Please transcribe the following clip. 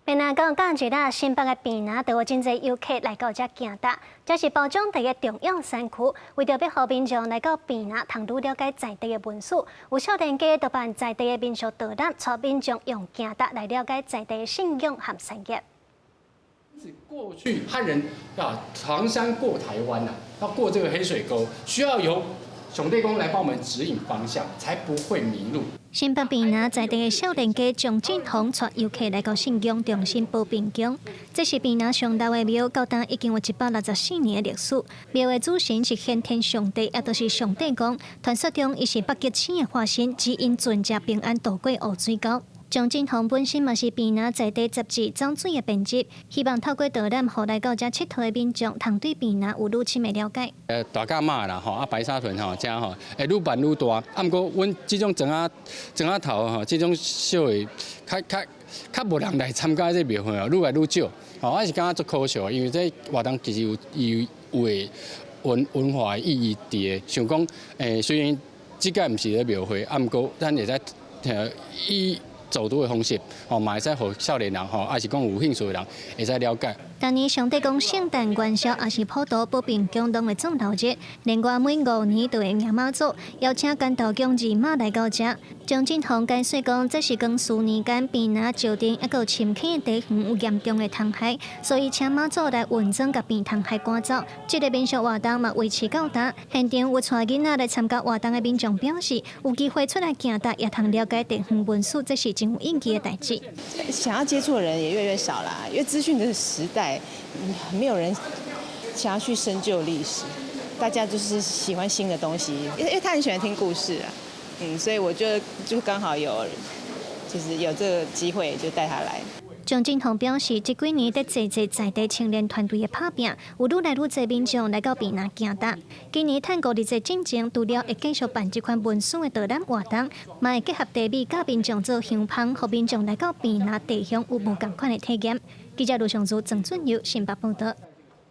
屏南到假日啦，新北的坪林就有真濟遊客來到遮行踏，這是褒獎第一重要山區。為著欲予民眾來到坪林，通愈了解在地的文史，有少年家就辦在地的民俗導覽，帶民眾用行踏來了解在地的信仰和產業。過去漢人啊，唐山過台灣啊，要過這個黑水溝，需要由上帝公來幫我們指引方向，才不會迷路。新北坪林在地的少年家張振宏帶遊客來到信仰中心寶坪宮，這是坪林上老的廟，到今已經有164年的歷史。廟的主神是玄天上帝，也就是上帝公。傳說中，伊是北極星的化身，指引船隻平安渡過烏水溝。張振宏本身嘛是坪林在地雜誌《走水》的編輯，希望透過導覽，予來到遮𨑨迌的民眾，通對坪林有愈深的了解。大甲媽啦吼，啊白沙屯吼，遮吼會愈辦愈大。啊，毋過阮這種莊仔莊仔頭吼，這種小的，較較較無人來參加這廟會哦，愈來愈少。吼，我是感覺足可惜，因為這活動其實有伊有的文文化的意義佇的。想講，雖然這屆毋是咧廟會，啊，毋過咱會使以走讀的方式，吼，嘛會使予少年人吼，抑是講有興趣的人會使了解。逐年上帝公聖誕、元宵，抑是普渡、寶坪宮攏會創鬧熱。另外每5年就會迎媽祖，邀請關渡宮二媽來到遮。張振宏解釋講，這是光緒年間坪林石碇抑閣有深坑的地方有嚴重的蟲害，所以請媽祖來運裝共病蟲害趕走。這個民俗活動嘛維持到今，現場有帶囡仔來參加活動的民眾表示，有機會出來行踏，也通了解地方文史，這是真有意義的代誌。想要接觸的人也越來越少啦，因為資訊的時代，沒有人想要去深究歷史，大家就是喜歡新的東西，因為他很喜歡聽故事啊，所以我就剛好有，就是有這個機會就帶他來。張振宏表示，這幾年佇濟濟在地青年團隊的拍拚，有愈來愈濟民眾來到坪林行踏。今年趁五日節進前，除了會繼續辦這款文史的導覽活動，嘛會結合茶米佮民眾做香芳，予民眾來到坪林地鄉有無仝款的體驗。記者盧尚祖、鄭俊佑新北報道。